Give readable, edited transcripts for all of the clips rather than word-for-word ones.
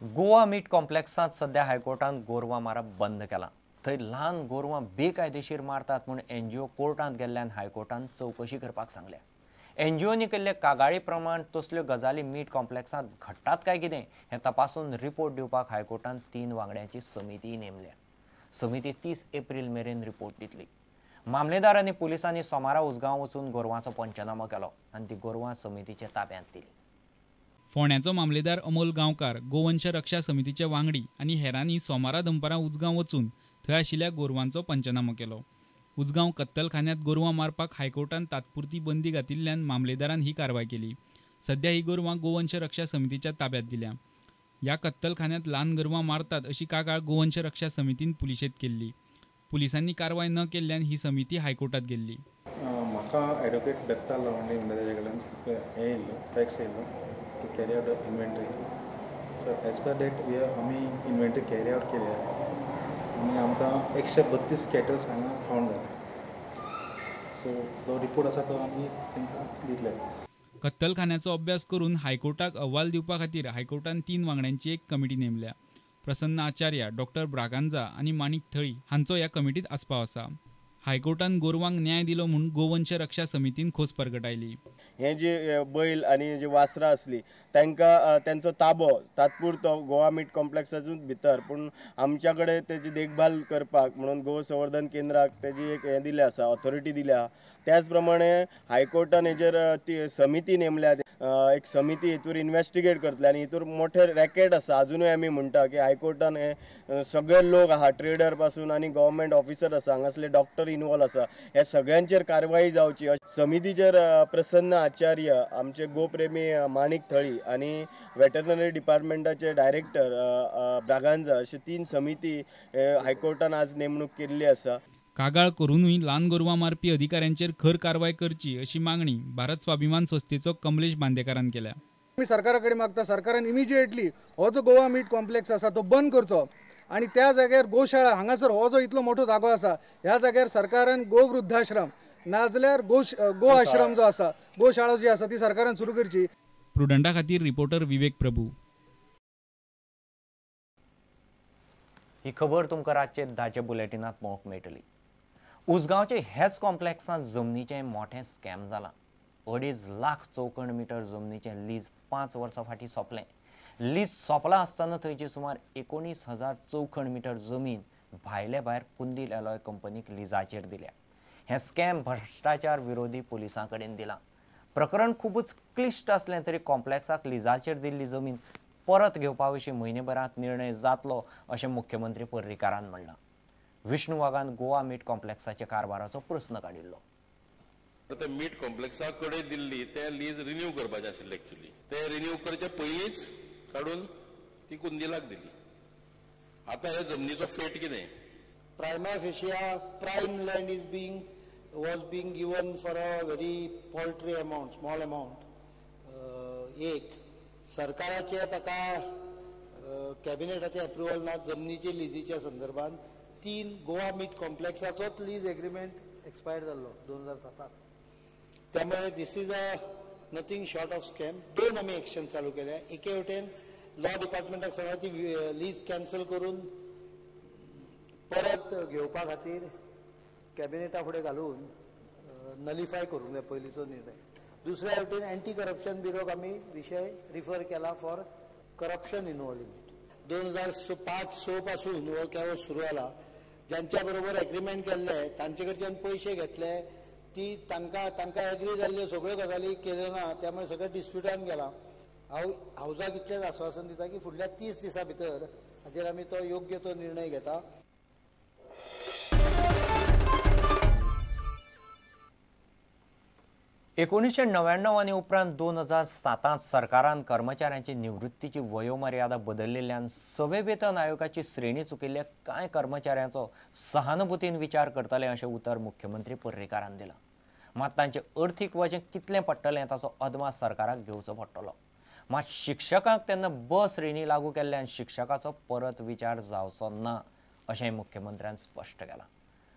गोवा मीट कॉम्प्लेक्सांत सध्या हायकोर्टान गोरवां मारप बंद केलां. थंय ल्हान गोरवां बेकायदेशीर मारतात म्हूण एनजीओ कोर्टांत गेल्ल्यान हायकोर्टान चवकशी करपाक सांगल्या. एनजीओनी केल्ले कागाळी प्रमाण तसल्यो गजाली मीट कॉम्प्लेक्सांत घडटात काय कितें हें तपासून रिपोर्ट दिवपाक हायकोर्टान 3 वांगड्यांची समिती नेमल्या. समिती 30 एप्रील मेरेन रिपोर्ट दितली. मामलेदार आनी पुलिसांनी सोमारा उसगांव वचून गोरवांचो पंचनामो केलो आनी ती गोरवां समितीच्या ताब्यांत दिली. फोंड्याचो मामलेदार अमोल गांवकार, गोवंश रक्षा समितीचे वांगडी आनी हेरांनी सोमारा दनपारां उजगांव वचून थंय आशिल्ल्या गोरवांचो पंचनामो केलो. उजगांव कत्तलखान्यांत गोरवां मारपाक हायकोर्टान तात्पुरती बंदी घातिल्ल्यान मामलेदारान ही कारवाय केली. सध्या ही गोरवां गोवंश रक्षा समितीच्या ताब्यांत दिल्या. ह्या कत्तलखान्यांत ल्हान गोरवां मारतात अशी कागाळ गोवंश रक्षा समितीन पुलिशेंत केल्ली. पुलिसांनी कारवाय न केल्ल्यान ही समिती हायकोर्टात गेल्ली. म्हाका एडवोकेट दत्ता लवंडे म्हणटा ताजे कडल्यान हें येयल्लो, फॅक्स येयल्लो to carry out the inventory. So as per that we आमी इन्व्हेंटरी कॅरी आवट केली आनी आमकां 132 कॅटल्स हांगा फावंड जाले. सो जो रिपोर्ट आसा तो आमी तांकां दितले. कत्तलखान्याचो अभ्यास करून हायकोर्टाक अहवाल दिवपा खातीर हायकोर्टान 3 वांगड्यांची एक कमिटी नेमल्या. प्रसन्न आचार्य, डॉक्टर ब्रागांजा आनी माणिक थळी हांचो ह्या कमिटीत आस्पाव आसा. हायकोर्टान गोरवांक न्याय दिलो म्हूण गोवंश रक्षा समितीन खोस परगटायली. हे जे बैल आनी जे वासरां आसली तांकां तांचो ताबो तात्पुरतो गोवा मीट कॉम्प्लेक्साचूच भितर, पूण आमच्या कडेन तेजी देखभाल करपाक म्हणून गो संवर्धन केंद्राक तेजी एक हें दिलें आसा, ऑथॉरिटी दिल्या. त्याच प्रमाणे हायकोर्टान हेजेर ती समिती नेमल्या. एक समिती हितूर इन्वेस्टिगेट करतले आनी हितूर मोठे रॅकेट आसा. अजुनूय आमी म्हणटा की हायकोर्टान हे सगळे लोक आहा, ट्रेडर पासून आनी गव्हर्मेंट ऑफिसर आसा, हांगासले डॉक्टर इन्वॉल्व आसा, ह्या सगळ्यांचेर कारवाई जावची. समितीचेर प्रसन्न आचार्य, आमचे गोप्रेमी माणिक थळी आनी वेटरनरी डिपार्टमेंटाचे डायरेक्टर ब्रागांजा अशे 3 समिती हायकोर्टान आज नेमणूक केल्ली आसा. कागाळ करूनूय ल्हान गोरवां मारपी अधिकाऱ्यांचेर खर कारवाय करची अशी मागणी भारत स्वाभिमान संस्थेचो कमलेश बांदेकारान केल्या. आमी सरकारा कडेन मागता, सरकारान इमिजिएटली हो जो गोवा मीट कॉम्प्लेक्स आसा तो बंद करचो आनी त्या जाग्यार गोशाळा, हांगासर हो जो इतलो मोठो जागो आसा ह्या जाग्यार सरकारान गोवृद्धाश्रम नाजाल्यार गो आश्रम जो आसा, गोशाळा जी आसा ती सरकारान सुरू करची. प्रुडंटा खातीर रिपोर्टर विवेक प्रभू. ही खबर तुमकां रातचे 10च्या बुलेटिनांत पळोवंक मेळटली. उसगांवचे हेच कॉम्प्लेक्सांत जमनीचें मोठें स्कॅम जालां. 2.5 लाख चौखण मिटर जमनीचें लीज 5 वर्सां फाटीं सोंपलें. लीज सोंपलां आसतना थंयची सुमार 19,000 चौखण मिटर जमीन भायले भायर कुंदील एलॉय कंपनीक लिजाचेर दिल्या. हें स्कॅम भ्रश्टाचार विरोधी पुलिसां कडेन दिलां. प्रकरण खुबूच क्लिश्ट आसलें तरी कॉम्प्लेक्साक लिजाचेर दिल्ली जमीन परत घेवपा विशीं म्हयनेभरांत निर्णय जातलो अशें मुख्यमंत्री पर्रीकारान म्हणलां. विष्णू वाघान गोवा मीट कॉम्प्लेक्साच्या कारभाराचो प्रस्न काडिल्लो. ते मीट कॉम्प्लेक्सा कडेन दिल्ली ते लीज रिन्यू करपाचें आशिल्लें. एक्चुअली ते रिन्यू करचे पयलींच काडून ती कुंदिलाक दिली. आतां ह्या जमनीचो फेट कितें? Prima facie prime land is being was being given for a very paltry amount, small amount. एक सरकाराचे ताका कॅबिनेटाचे अप्रुवल ना जमनीचे लिजीच्या संदर्भात. 3 गोवा मीट कॉम्प्लेक्साचोच लीज एग्रीमेंट एक्सपायर जाल्लो 2007. त्यामुळे this is a nothing short of scam. 2 आमी एक्शन चालू केल्या. एके वटेन लॉ डिपार्टमेंटाक सांगला ती लीज कॅन्सल करून परत घेवपा खातीर कॅबिनेटा फुडें घालून नलिफाय करूंक जाय पयलींचो निर्णय. दुसऱ्या वटेन एंटी करप्शन ब्युरोक आमी विशय रिफर केला for corruption involve in it. 2005-6 पासून हो केवस सुरू जाला. ज्यांच्या बरोबर एग्रीमेंट केल्ले तांचे कडच्यान पयशे घेतले, ती तांकां तांकां एग्री जाल्ल्यो सगळ्यो गजाली केल्यो ना, त्यामुळे सगळें डिस्प्युटान गेला. हांव हावजाक इतलेंच आस्वासन दिता की फुडल्या 30 दिसां भितर हाजेर आमी तो योग्य तो निर्णय घेता. 1999 आनी उपरांत 2007 सरकारान कर्मचाऱ्यांची निवृत्तीची वयोमर्यादा बदलिल्ल्यान सवे वेतन आयोगाची श्रेणी चुकिल्ल्या कांय कर्मचाऱ्यांचो सहानुभूतीन विचार करतले अशें उतर मुख्यमंत्री पर्रीकारान दिलां. मात तांचें अर्थीक वजें कितलें पडटलें ताचो अदमास सरकाराक घेवचो पडटलो. मात शिक्षकांक तेन्ना ब श्रेणी लागू केल्ल्यान शिक्षकाचो परत विचार जावचो ना अशें मुख्यमंत्र्यान स्पश्ट केलां.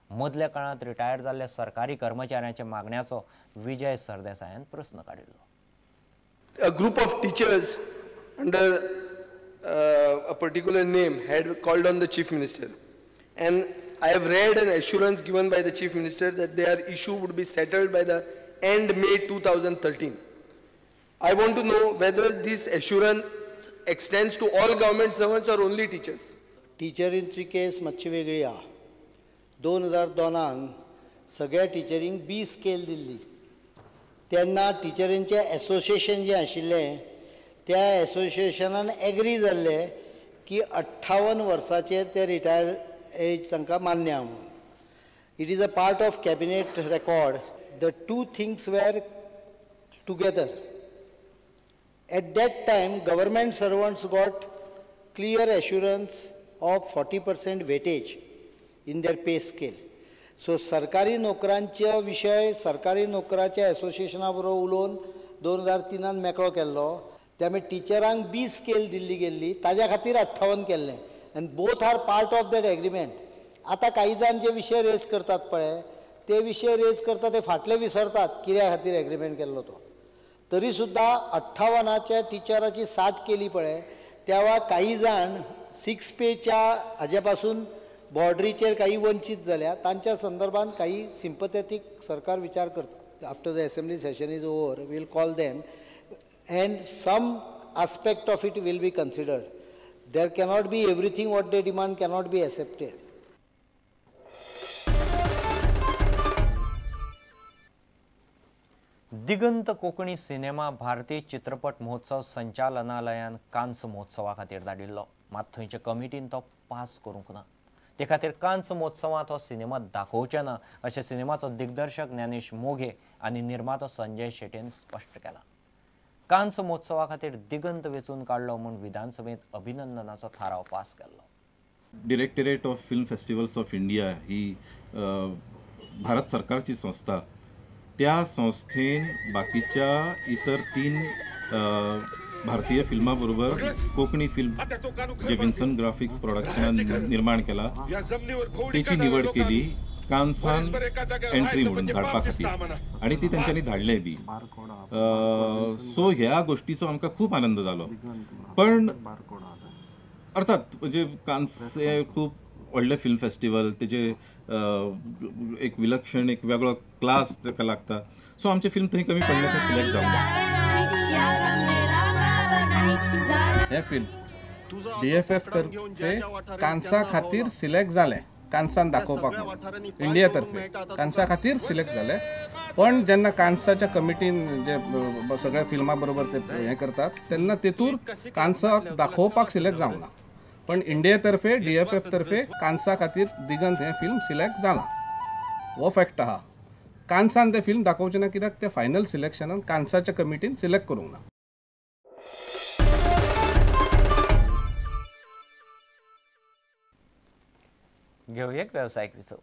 मदल्या काळांत रिटायर जाल्ल्या सरकारी कर्मचाऱ्यांच्या मागण्याचो विजय सरदेसायान प्रस्न काडिल्लो. A group of teachers under a particular name had called on the Chief Minister, and I have read an assurance given by the Chief Minister that their issue would be settled by the end May 2013. I want to know whether this assurance extends to all government servants or only teachers. टिचरींची case मातशी वेगळी आहा. 2002 सगळ्या टिचरींक बी scale दिल्ली. तेन्ना टिचरींचें association जें आशिल्लें त्या एसोसिएशनान agree जाल्लें की 58 वर्सांचेर ते रिटायर एज तांकां मान्य आहा म्हणून. It is a part of cabinet record. The two things were together. At that time government servants got clear assurance of 40% weightage in their pay scale. So सरकारी नोकरांचे विशय सरकारी नोकराच्या एसोसिएशना बरोबर उलोवन 2003 मेकळो केल्लो. त्यामुळे टिचरांक बी स्केल दिल्ली गेल्ली, ताज्या खातीर 58 केल्लें. आनी both are part of that agreement. आतां काही जाण जे विशय रेज करतात पळय ते विशय रेज करतात ते फाटले विसरतात कित्या खातीर एग्रीमेंट केल्लो तो. तरी सुद्दां 58 टिचराची 60 केली पळय तेवा काही जाण 6 पेच्या हाज्या पासून बॉर्डरीचेर काही वंचीत जाल्या. तांच्या संदर्भात काही सिंपथेटीक सरकार विचार करता. After the assembly session is over we'll call them and some aspect of it will be considered. There cannot be everything what they demand cannot be accepted. Digant Konkani cinema भारतीय चित्रपट महोत्सव संचालनालयान कांस महोत्सवा खातीर धाडिल्लो, मात थंयचे कमिटीन तो पास करूंक ना. ते खातीर कांस महोत्सवांत हो सिनेमा दाखोवचे ना अशें सिनेमाचो दिग्दर्शक ज्ञानेश मोघे आनी निर्मातो संजय शेटेन स्पश्ट केलां. कांस महोत्सवा खातीर दिगंत वेंचून काडलो म्हूण विधानसभेंत अभिनंदनाचो थाराव पास केल्लो. Directorate of film festivals of India ही भारत सरकारची संस्था. त्या संस्थेन बाकीच्या इतर 3 भारतीय फिल्माबरोबर कोंकणी फिल्म जे विन्सन ग्राफिक्स प्रोडक्शनान निर्माण केला तेची निवड केली कान्सान एंट्री म्हणून धाडपा खातीर आनी ती तेंच्यांनी धाडलें बी. सो ह्या गोष्टीचो आमकां खूब आनंद जालो. पण अर्थात म्हणजे कान्स हे खूब व्हडलें फिल्म फेस्टिवल, तेजे एक विलक्षण एक वेगळो क्लास ताका लागता. सो आमचें फिल्म थंय कमी पडलें तें सिलेक्ट जावंक. हें फिल्म DFF तर्फे कान्सा खातीर सिलेक्ट जालें, कान्सान दाखोवपाक इंडिया तर्फे कान्सा खातीर सिलेक्ट जालें. पण जेन्ना कान्साच्या कमिटीन जे सगळ्या फिल्मा बरोबर ते हें करतात तेन्ना तेतूर कान्साक दाखोवपाक सिलेक्ट जावंक ना. पण इंडिया तर्फे DFF तर्फे कान्सा खातीर दिगंत हें फिल्म सिलेक्ट जालां, हो फॅक्ट आहा. कान्सान तें फिल्म दाखोवचें ना कित्याक तें फायनल सिलेक्शनान कान्साच्या कमिटीन सिलेक्ट करूंक ना. घेवया एक वेवसायीक विसव.